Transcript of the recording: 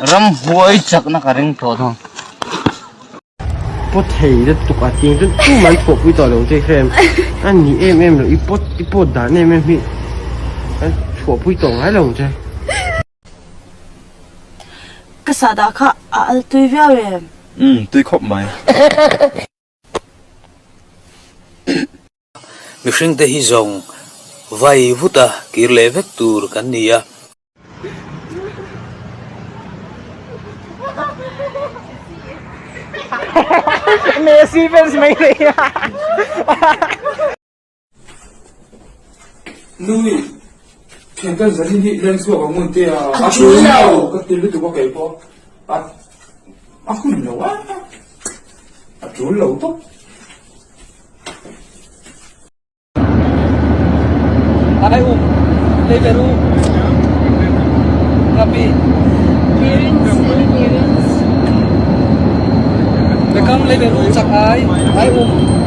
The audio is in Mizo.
Ramhuai chakna ka ring tawh thung. Pawt thei lutuk a ting chu tumah an chhuahpui tawh lo che hrem a ni em em lo i pawt i pawt dan em em hi an chhuahpui tawh ngai lo che. Ka sahdah kha a al tui viau em? Umm tui khawp mai. Mihringte hi zawng vai vuta kir leh vek tur kan ni a. Messi fans mai nei. Nui, thian kan zanin hi leng chhuak ang ngun te a. A tul lo ka ti lutuk a kei pawh. A a hun lo a. A tul lo tawp. Ai um, lei Peru. Ngapi. Parents, any parents? Bekam lei Peru chak ai, ai um.